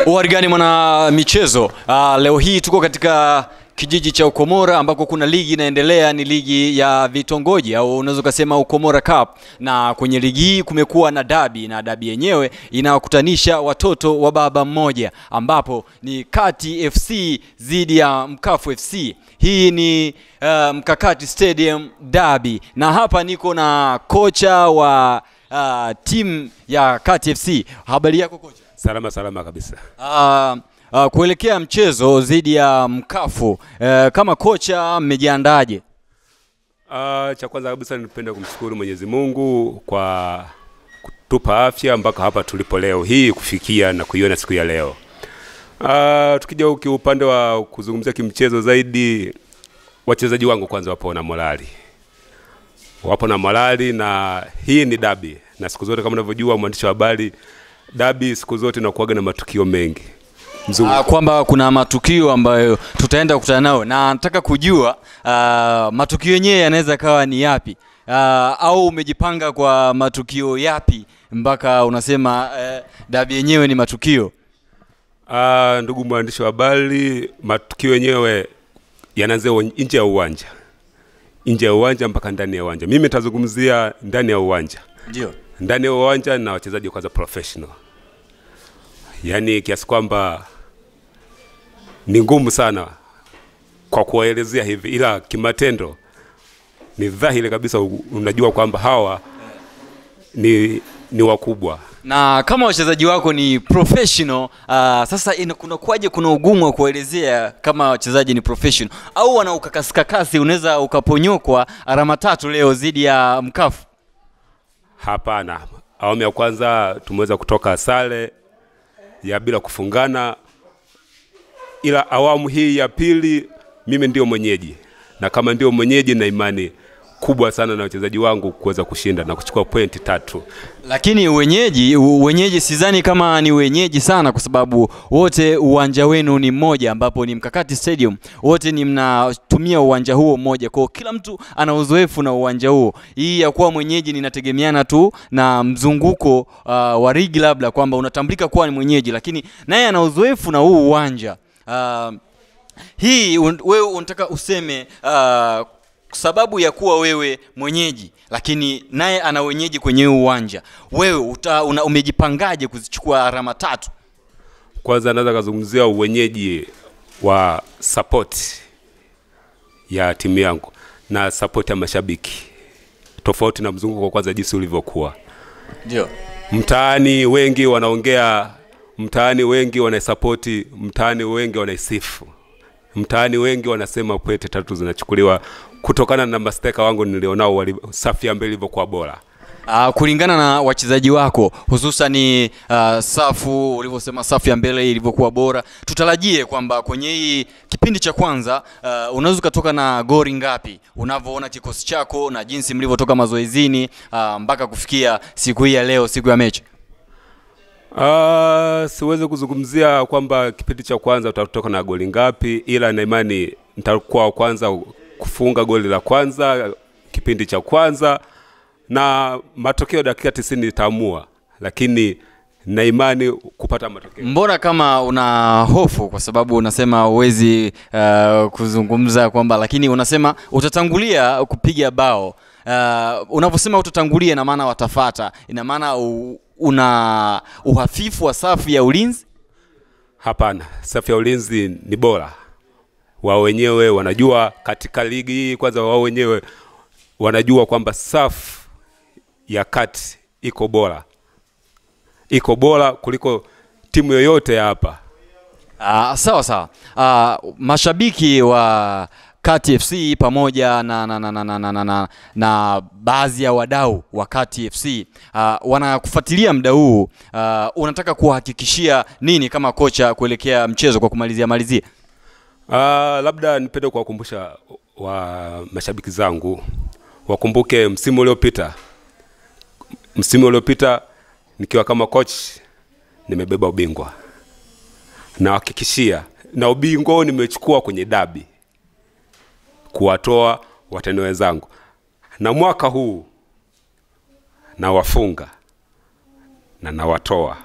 Uharigani mwana michezo, leo hii tuko katika kijiji cha Ukomora ambako kuna ligi inaendelea, ni ligi ya vitongoji au unaweza kusema Ukomora Cup. Na kwenye ligi hii kumekuwa na dabi, na dabi yenyewe inawakutanisha watoto wa baba mmoja ambapo ni Kati FC dhidi ya Mkafu FC. Hii ni Mkakati Stadium Derby, na hapa niko na kocha wa timu ya Kati FC. Habari yako kocha? Salama salama kabisa. Kuelekea mchezo dhidi ya Mkafu, kama kocha mmejiandaje? Cha kwanza kabisa nipende kumshukuru Mwenyezi Mungu kwa kutupa afya mpaka hapa tulipo leo hii kufikia na kuiona siku ya leo. Tukija upande wa kuzungumzia kimchezo zaidi, wachezaji wangu kwanza wapo na morali. Wapo na morali, na hii ni dabi, na siku zote kama unavyojua mwandishi wa habari, dabi siku zote inakuwa na matukio mengi. Kwamba kuna matukio ambayo tutaenda kukutana nao, na nataka kujua matukio yenyewe yanaweza kawa ni yapi, au umejipanga kwa matukio yapi mpaka unasema dabi yenyewe ni matukio? Ndugu mwandishi wa habari, matukio yenyewe yanaanzia nje ya uwanja. Nje ya uwanja mpaka ndani ya uwanja. Mimi nitazungumzia ndani ya uwanja. Ndio. Ndani ya uwanja na wachezaji kwanza professional. Yaani kiasi kwamba ni ngumu sana kwa kuwaelezea hivi, ila kimatendo ni dhahiri kabisa, unajua kwamba hawa ni wakubwa. Na kama wachezaji wako ni professional, sasa kuna kwaje kuna ugumu wa kuelezea kama wachezaji ni professional au wana ukakasikakasi, unaweza ukaponyokwa alama 3 leo dhidi ya Mkafu? Hapana. Awamu ya kwanza tumeweza kutoka sare ya bila kufungana, ila awamu hii ya pili mimi ndio mwenyeji, na kama ndio mwenyeji na imani kubwa sana na wachezaji wangu kuweza kushinda na kuchukua pointi 3. Lakini wenyeji sidhani kama ni wenyeji sana, kwa sababu wote uwanja wenu ni mmoja ambapo ni Mkakati Stadium. Wote ni mnatumia uwanja huo mmoja, kwa kila mtu ana uzoefu na uwanja huo. Hii ya kuwa mwenyeji ninategemeana tu na mzunguko wa ligi, labda kwamba unatambulika kuwa ni mwenyeji lakini naye ana uzoefu na huu uwanja. Hii wewe unataka useme sababu ya kuwa wewe mwenyeji lakini naye ana wenyeji kwenye uwanja, wewe umejipangaje kuzichukua alama 3? Kwanza naweza kuzungumzia uwenyeji wa support ya timu yangu na support ya mashabiki, tofauti na mzunguko kwanza jinsi ulivyokuwa. Ndio. Mtaani wengi wanaongea, mtaani wengi wanaisupport, mtaani wengi wanaisifu, mtaani wengi wanasema pointi 3 zinachukuliwa kutokana na masteka wangu nilionao safu ya mbele ilivyokuwa bora. Kulingana na wachezaji wako hususan safu ulivyosema safu ya mbele ilivyokuwa bora, tutarajie kwamba kwenye hii kipindi cha kwanza unaweza kutoka na goli ngapi unavyoona kikosi chako na jinsi mlivyotoka mazoezini mpaka kufikia siku hii ya leo, siku ya mechi? Siwezi kuzungumzia kwamba kipindi cha kwanza utatoka na goli ngapi, ila na imani nitakuwa kwanza kufunga goli la kwanza kipindi cha kwanza, na matokeo dakika 90 nitaamua, lakini na imani kupata matokeo. Mbona kama una hofu, kwa sababu unasema huwezi kuzungumza kwamba, lakini unasema utatangulia kupiga bao. Unaposema utatangulia ina maana watafata, ina maana una uhafifu wa safu ya ulinzi? Hapana, safu ya ulinzi ni bora. Wao wenyewe wanajua katika ligi hii, kwanza wao wenyewe wanajua kwamba safu ya kati iko bora. Iko bora kuliko timu yoyote hapa. Sawa sawa. Mashabiki wa Kati FC pamoja na baadhi ya wadau wa Kati FC wanakufuatilia muda huu, unataka kuhakikishia nini kama kocha kuelekea mchezo kwa kumalizia malizia? Labda nipende kuwakumbusha wa mashabiki zangu wakumbuke msimu uliopita. Msimu uliopita nikiwa kama coach nimebeba ubingwa. Na hakikishia na ubingwa nimechukua kwenye dabi, kuwatoa watani wenzangu. Na mwaka huu na wafunga na nawatoa.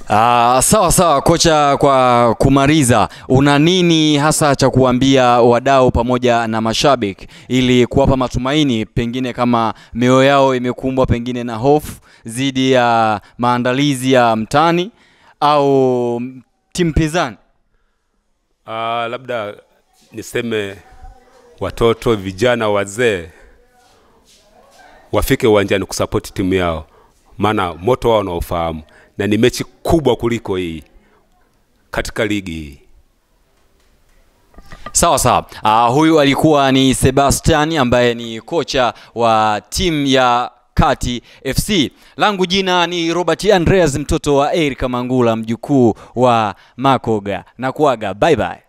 Sawa sawa kocha, kwa kumaliza, una nini hasa cha kuambia wadau pamoja na mashabiki ili kuwapa matumaini, pengine kama mioyo yao imekumbwa pengine na hofu dhidi ya maandalizi ya mtani au timu pinzani? Labda niseme watoto, vijana, wazee wafike uwanjani kusapoti timu yao, maana moto wao wanaofahamu, na ni mechi kubwa kuliko hii katika ligi hii. Sawa sawa. Huyu alikuwa ni Sebastian ambaye ni kocha wa timu ya Kati FC. Langu jina ni Robert Andreas, mtoto wa Eric Mangula, mjukuu wa Makoga. Na kuaga, bye bye.